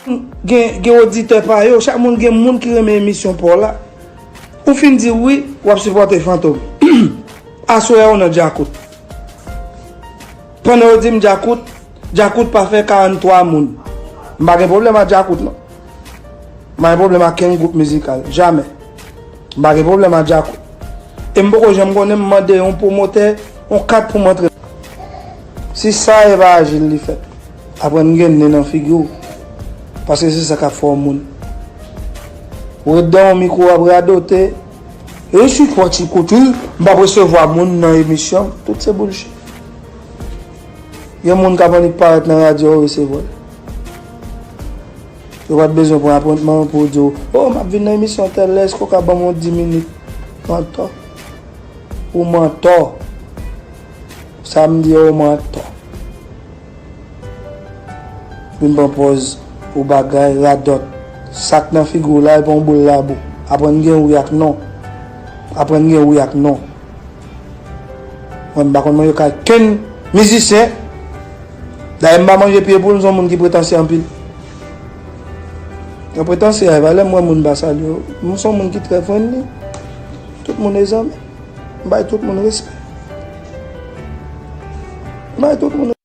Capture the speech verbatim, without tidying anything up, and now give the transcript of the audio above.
Gen, gen oditè pa yo, chak moun gen moun ki renmen emisyon pa w la. Ou fin di wi, w ap sipòte Fantom. Aswè a ou nan djakout. Pandan yo di m djakout, djakout pa fè karanntwa moun. M pa gen pwoblèm ak djakout non. M pa gen pwoblèm ak kenn gwoup mizikal. Jamè. M pa gen pwoblèm ak djakout. E m poko janm konnen m mande yon pwomotè yon kat pou m antre. Si sa e pa ajil li fèt, aprann gen nen nan figi w. Paske se sa k ap fè w moun. Ou ret dan yon mikwo w ap radote. E si kwa ti kouti, m p ap resevwa moun nan emisyon m. Tout se boulshit. Gen moun k ap annik parèt nan radyo yo resevwa l. Yo pa t bezwen pran apwentman pou yo di w, o, m ap vin nan emisyon tèl lè, èske w ka ban m yon dis minit? Mantò. Ou mantò. Sa m di a, ou mantò. Vin pran pòz pou bagay radòt. Sa k nan figi w la, epi yon boul labou. Aprann gen wi ak non. Aprann gen wi ak non. Mwen, m pa konn manje kay kenn mizisyen. Dayè, m pa manje pye poul, m se yon moun ki pretansye anpil. Nan pretansye a, e pa lè m wè moun m pa salye yo. M se yon moun ki trè friendly. Tout moun e zanmi. M bay tout moun respè. M bay tout moun